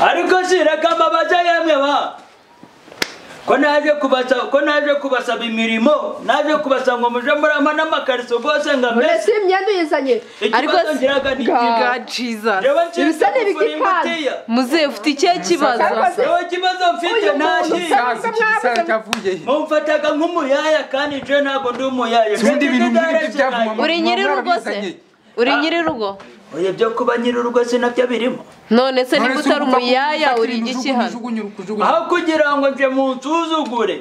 Ariko sireka mbabaza yemwe ba. Ko naje kubasaba imirimo, naje kubasaba ngo muje murama n'amakariso gose ngamese. Ese imyenda uyizanye? Ariko God Jesus. Ibisa n'ibiki? Muze ufite ikihe kibazo? Yewe kibazo mfite ntashi. Mumfataga nk'umuyaya kandi je ntabwo ndi umuyaya. Uri nyiri urugo se? Uri nyiri urugo? Oya byo kuba nyiri urugo sinabyo birimo. None se niba utari umuyaya uri igiki hano? Aho kugira ngo nje munsuzugure.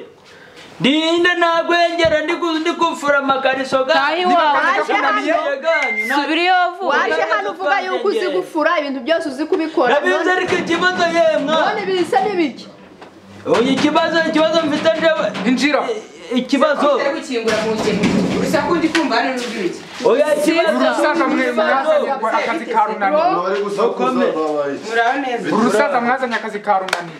Ndinde nagwengera ndi kufura amakariso ganyu. Subira iyo wavuye. Waje hano uvuga yuko uzi gufura ibintu byose uzi kubikora. Nabize ariko ikibazo yemwa. None bisa n'ibiki? Oya ikibazo mfite njewe. Injira. Ikibazo. Gukingura mu kintu. Urusaku ndi kumva hano n'ubwiki. Oya ikibazo. Urusaza mwe mwazanye akazi ka runani. Muraho neza. Urusaza mwazanye akazi ka runani.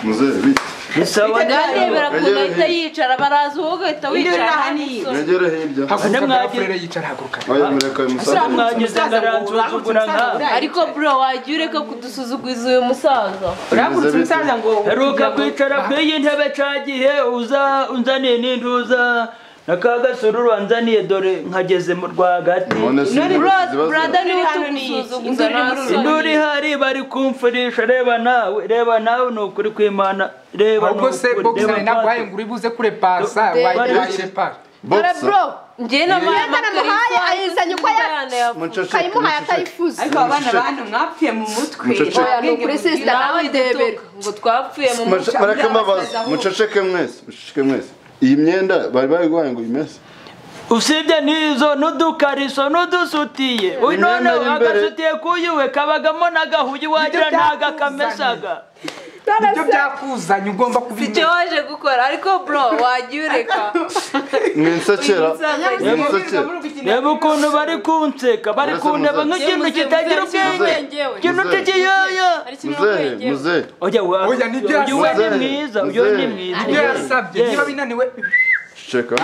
Muzehe bite? Nisawa ndebera kuntu ahita yicara baraza uwo ugahita wicara. Negere hirya. Haguruka frere yicara haguruka. Oya mureka umusaza. Mwagize ngaransuzugura nka. Ariko bro wagiye ureka kudusuzuguza uyu musaza. Uragurutse umusaza ngo heruka kwicara ku iyi ntebe cagihe uza unzaniye n'intuza nakagasururu wanzaniye dore nkageze mu rwagati. Brother ni utugusuzuguza nawe. Induri hari bari kumfurisha reba nawe nukuri kwimana reba nukuri. Se boxer nagwaye ngo uribuze kure pasa waye pa. Dore bro ngiye na mama ayizanye uko kayimuhaye atayifuza. Ariko abana bantu mwapfuye mu mutwe. Oya nukuri sister nawe ndebera ngo twapfuye mu mutwe. Bareke mbabaza muceceke mwese muceceke mwese. Iyi myenda bari bayiguhaye ngo uyimese. Usibye nizo n'udukariso n'udusutiye. Uyu none agasutiye kuyuwe kabagamo n'agahugi wagira ntaga kamesaga. Ibyo byakuzanye ugomba kubimenya. Icyo waje gukora ariko bro wagiye ureka. Mwinsakera. Reba ukuntu bari kunseka bari kundeba nk'ikintu kitagira ubwenge. Ikintu cy'ikiyoyo. Muze. Oya oya nibyo uyu ni mwiza uyu ni mwiza. Ibyo yasabye niba binaniwe. Ceceka.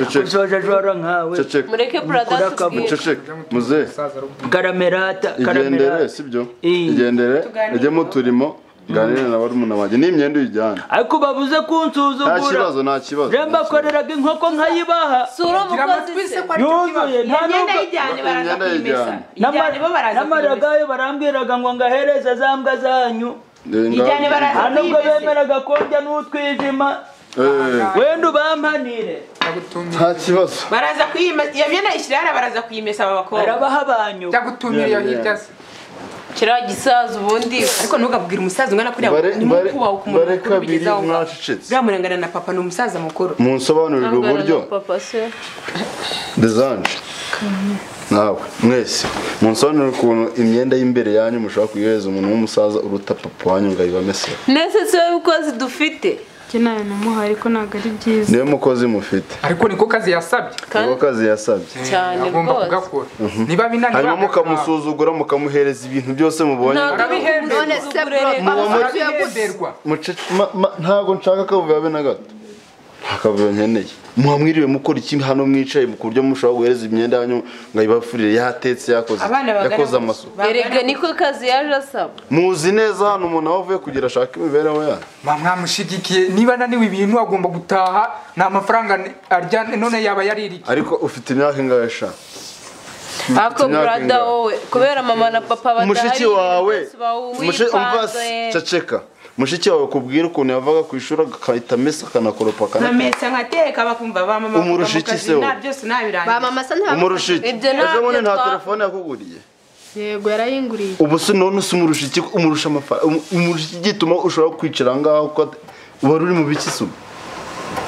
Ceceka. Nkawe. Mureke brother tubwire. Ceceka. Muze. Karamerata. Igendere sibyo? Igendere. Ujye mu turimo. Ganire na barumuna banjye ni imyenda uyijyana. Ariko babuze kunsuzugura. Nta kibazo nta kibazo. Remba koreraga inkoko nkayibaha. Sura umukozi se. Yuzuye nta imyenda yijyane baraza kuyimesa. Ijyane bo baraza. Namaragayo barambwiraga ngo ngahereze za mbwa zanyu. Ijyane baraza. Nubwo bemeraga kondya n'utwijima. Wenda ubampanire. Nta kibazo. Baraza kuyimesa. Iyo myenda ishyira baraza kuyimesa aba bakobwa. Barabaha abanyu. Cyagutumira iyo hirya se. Kira gisaza ubundi ariko ntugabwira umusaza ungana kuriya ni mukubaho kumureka bigezaho bwamurengana na papa ni umusaza mukuru. Munsobanurira uburyo papa se Desanje nawe mwese munsobanurira ukuntu imyenda y'imbere yanyu mushobora kuyihereza umuntu w'umusaza uruta papa wanyu ngo ayibamese. Nese se umukozi dufite nawe namuhaye ariko ntabwo ari byiza. Niyo mukozi mufite. Ariko niko kazi yasabye. Niko kazi yasabye. Cyane rwose. Niba binaniwe hanyuma mukamusuzugura mukamuhereza ibintu byose mubonye. None se bro ntabwo nshaka akavuyo habe na gato. Nta kavuyo nkeneye. Muhamwiriwe mukora iki hano mwicaye ku buryo mushobora guhereza imyenda yanyu ngo ayibafurire yatetse yakoze yakoze amasuku. Erega niko kazi yaje asaba. Muzi neza hano umuntu aho avuye kugira ashaka imibereho yanyu. Mwamushigikiye niba naniwe ibintu agomba gutaha nta mafaranga arya none yaba yaririki. Ariko ufite imyaka ingahe sha? Ako brother wowe kubera mama na papa badahari. Mushiki wawe ceceka. Mushiki wawe kubwira ukuntu yavaga ku ishuri akahita amesa akanakoropa akanateka. Nkamesa nkateka bakumva ba mama umurusha iki se wowe? Byose nabirangiye. Ba mama se nta umurusha iki? Ejo bundi nta telefone yakuguriye. Yego yarayinguriye. Ubu se none se umurusha iki? Umurusha amafaranga umurusha iki gituma ushobora kwicara ngaho ko wari uri mu biki se?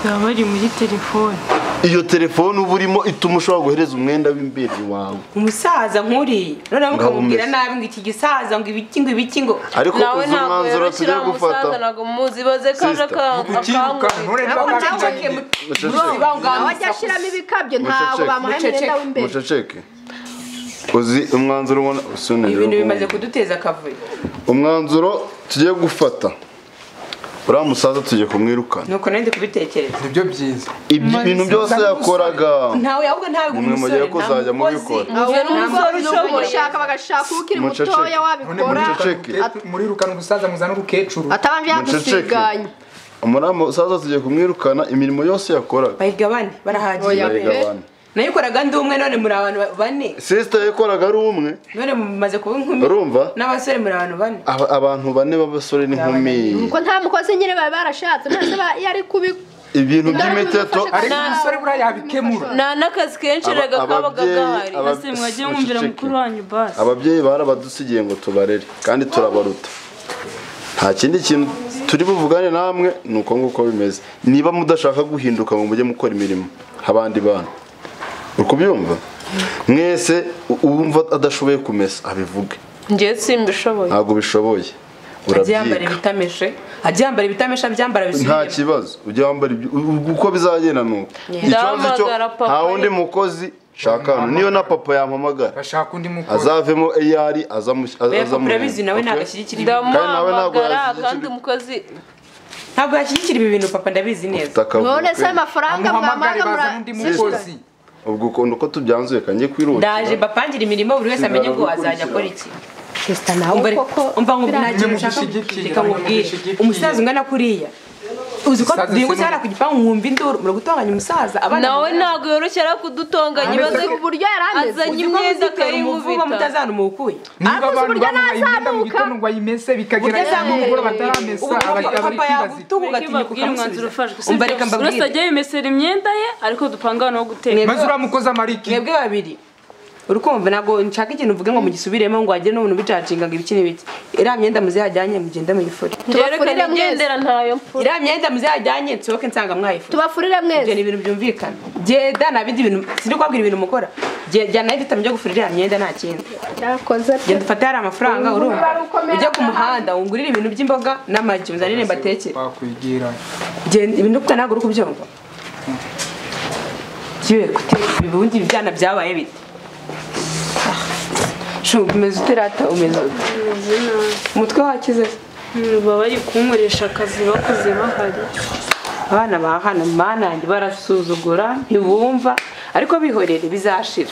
Baba bari muri telefone. Iyo telefone uba urimo ituma ushobora guhereza umwenda w'imbere wawe. Umusaza nkuriye none mukamubwira nabi ngo iki gisaza ngo ibiki ngo ibiki ngo ariko uzi umwanzuro tugiye gufata ntabwo muzi baze kaje akanga ashyiramo ibikabyo ntabwo bamuha imyenda w'imbere. Muceceke. Uzi umwanzuro ubona ibintu bimaze kuduteza akavuyo. Umwanzuro tugiye gufata Uriya musaza tugiye kumwirukana. Nuko nari ndi kubitekereza. Nibyo byiza. Ibintu byose yakoraga. Ntawe ahubwo ntawe Nimwe umusore. mugiye kuzajya mubikora. Umusore ushoboye bagashaka ukiri mutoya wabikora. Muceceke. Murirukana umusaza muzana urukecuru. Atabanje yagusiganya. Umuriya musaza tugiye kumwirukana imirimo yose yakoraga. Bayigabane barahagije. Bayigabane. Nayikoraga ndi umwe none muri abantu bane. Sister yakoraga ari umwe. None mumaze kuba inkumi. Urumva? N'abasore muri abantu bane. Abantu bane b'abasore n'inkumi. Kuko nta mukozi nyine bari barashatse none yari kubi ibintu by'imiteto ariko umusore buriya yabikemura. Nta n'akazi kenshi rega kabaga gahari. Ase mwagiye mwumvira mukuru wanyu basi. Ababyeyi barabadusigiye ngo tubarere kandi turabaruta. Nta kindi kintu turi buvugane namwe nuko nguko bimeze. Niba mudashaka guhinduka ngo mujye mukora imirimo abandi bana. Uri kubyumva? Mwese uwumva adashoboye kumesa abivuge. Njye simbishoboye. Ntabwo bishoboye. Ajyambara ibitameshe, ajyambara ibitameshe abyambara bisubire. Nta kibazo, ujya wambara uko bizagenda nuko. Ikibazo cyo nta wundi mukozi shaka hano niyo na papa yampamagara. Bashaka undi mukozi. Azavemo AR azamu. Urabizi nawe ntabwo ashyigikira ibi. Ndamuhamagara kandi umukozi ntabwo yashyigikira ibi bintu papa ndabizi neza. None se amafaranga mwamaga undi mukozi. Ubwo ukuntu uko tubyanzuye kangiye kwirukira. Ndaje bapangira imirimo buri wese amenye ngo azajya akora iki. Sister nawe koko umva ngo ntagiye ushaka reka nkubwire umusaza ungana kuriya uzi ko ndingutse hara ku gipangu nkumva induru muri gutonganya umusaza abana nawe ntabwo yoroshye ara kudutonganya ibaze uburyo yarameze azanye imyenda akayimubita mutazana umukuye niba abantu bamuhaye imyenda mu gitondo ngo ayimese bikagera nimugoroba bataramesa papa yagutuka ugatinyuka ukamusubiza umva reka mbabwire uretse ajya yimesera imyenda ye ariko dupanga no guteka maze uriya mukozi amariki mwebwe babiri urukumva ntabwo nshaka ikintu uvuge ngo mugisubiremo ngo hagire n'umuntu ubicacinga ngo ibiki n'ibiki. Iriya myenda muzajyanye mugende muyifure. Tubafurire mwese. Ntayo mfura. Iriya myenda muzajyanye nsohoke nsanga mwayifure. Tubafurire mwese. Ibyo ni ibintu byumvikana. Genda nta bindi bintu sindi kubabwira ibintu mukora. Jyana n'ibitabo byo gufura iriya myenda nta kindi. Cyakoze. Genda ufate hari amafaranga urumva. Ujye ku muhanda ungurire ibintu by'imboga n'amagi uzanire mbatekere. Bakwigira. Genda ibintu kuko ntabwo uri kubyumva. Kiwe kuteka ibibundi ibyana byabaye bite? Umeze uterata umeze umutwe wakize baba bari kunkoresha akazi bakoze bahari abana ba hano mana yanjye barasuzugura ntibumva ariko bihorere bizashira.